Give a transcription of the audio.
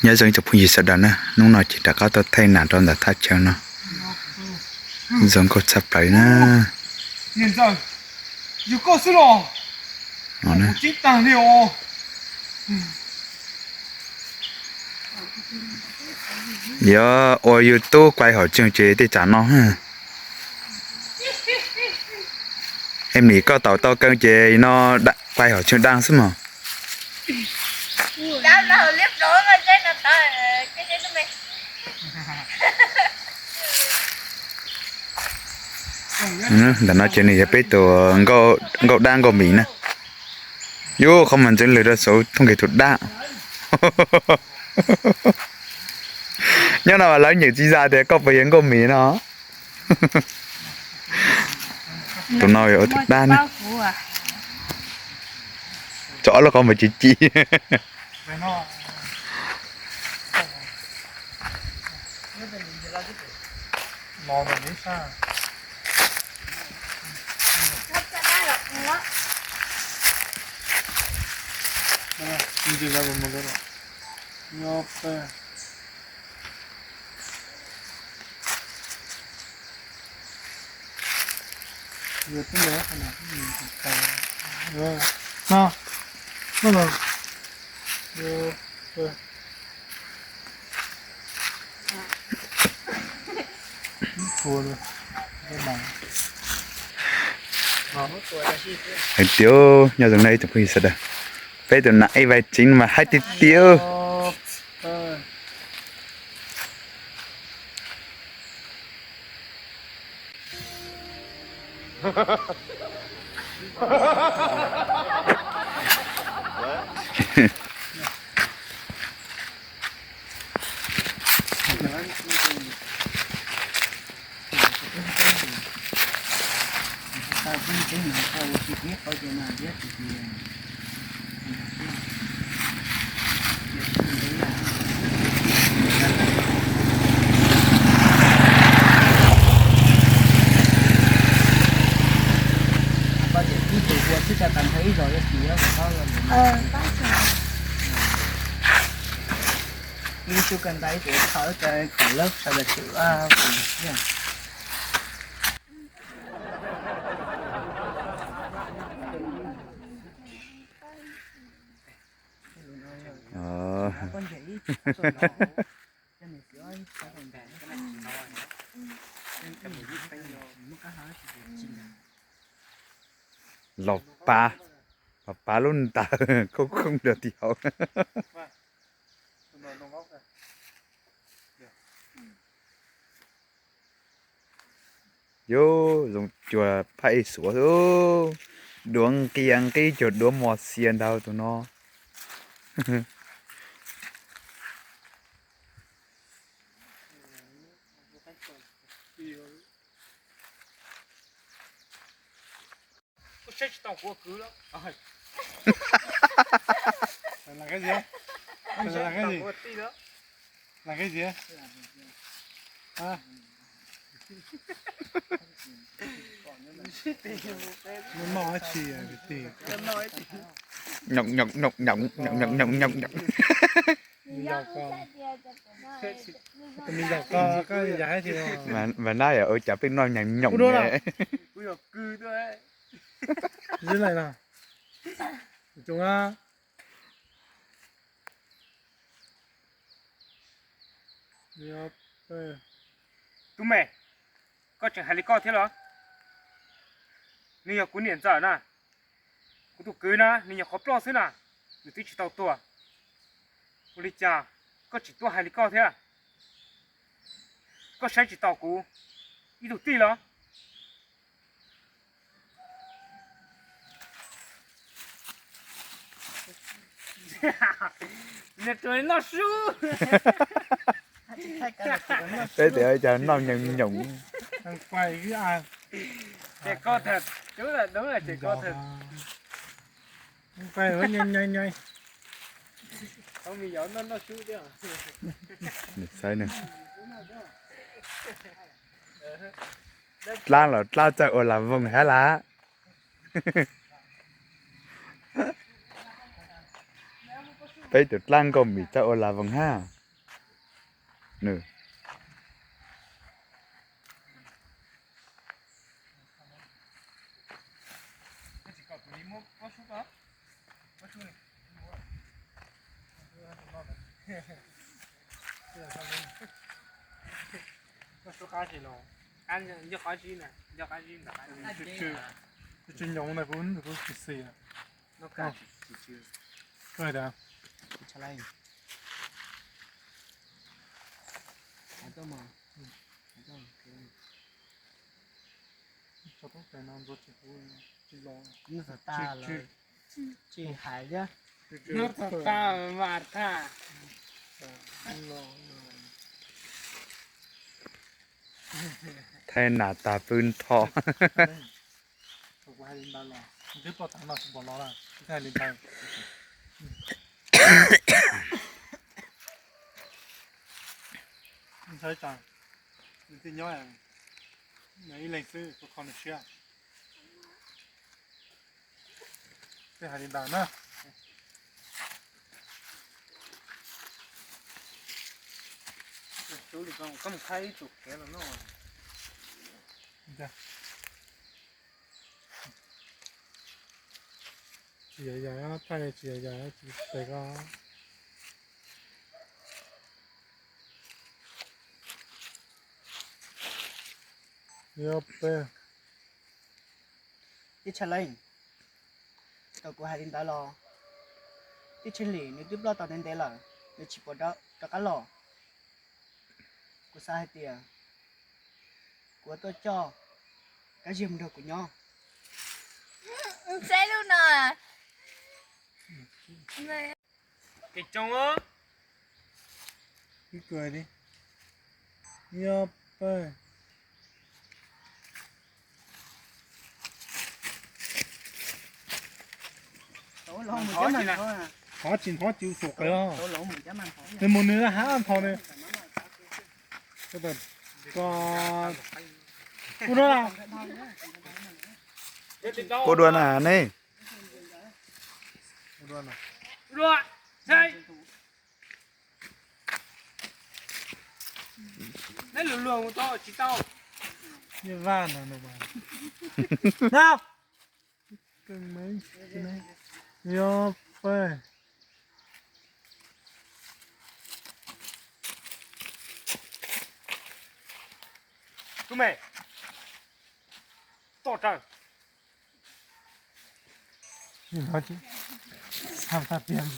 Nyob zoo tsoom phooj ywg sawv daws na, hnub no ces rov qab tuaj thaij nas rau ntawm thaj chaw no, zoo nkauj tshaj plaws na. Yuav ua YouTube quay hauv tsev ces tej tsam no. Em nim koj tau tau kawg ces no quay hauv tsev dab xwb mog. Ntawm no ces nws yog peb tus nkauj dab nkauj mis na. Yus qhov mas ntxeev lws rau saum thooj nkeeg tus dab. Nyob no mas lawv nyeem tsis zam tias koj puas yog nkauj mis no. Tus no yog tus dab na. Tso ob lub qhov muag ci ci. Hais tias nyob zoo na ib tsoom phooj ywg sawv daws, peb tus nas ib vai tsev mas haib tiag tiag. Los pav, los pav lub ntawd khoob khoob rau tim hauv. Yuav zoo cuag phaj ej suav xwb, duav nqia nqib cuag duav mos xias ntag tus no. Nyoom nyoom nyoom nyoom nyoom nyoom nyoom nyoom. Mas nab yog ua cas pheej noj nyoom nyoom ne. Tub me, koj tseem hais li koj thiab los? Nws yog kuv niam ntxawm na, kuv tus kwv na, nws nyuam qhuav ploj xwb na, nws twb tsis tau tuag. Ua li cas koj tseem tuaj hais li koj thiab? Koj saib tsis taus kuv ib tug tij los? Noj su. Peb tias cas noj nyoos nyoos. Saib na. Dlab los dlab txawj ua las voos thiab las. Peb tus dlaab nkauj mim txawj ua las voos hab. Nws Tsis nyoos na, kuv kuv tsis xis. Koj dag. Tsis hais thiab. Thaij nas tag pw nrho. Kuv hais li ntawd los twb poj tag no tsis pom los lawm, kuv hais li ntawd. Ntshai tsam nws thiaj nyob, nws ib leeg xwb, kuv kho nws siab. Peb hais li ntawd na. Koj mus thaij ib tug kev los no. Tsis yog yog thaij, tsis yog yog tsis pem ko. Yog peb. Tij Tshaj Leej, thaum kuv hais li ntawd los, Tij Tshaj Leej nws twb ploj tau ntev ntev lawm, nws tsis pom rov qab los. Kuv xav hais tias kuv yuav tuaj coj Kab Ziag mus nrog kuv nyob. Saib lub no. Kev tsoo. Ib kua li. Yog peb. Hnov tsis hnov ces ua xyuam qev os. Nws mus nws hab ntho ne. Ua dua na ne. Neb luag luag mus tau tsis tau. Vaj no no. Yog peb. Toj raws. Txhaj tag tiag.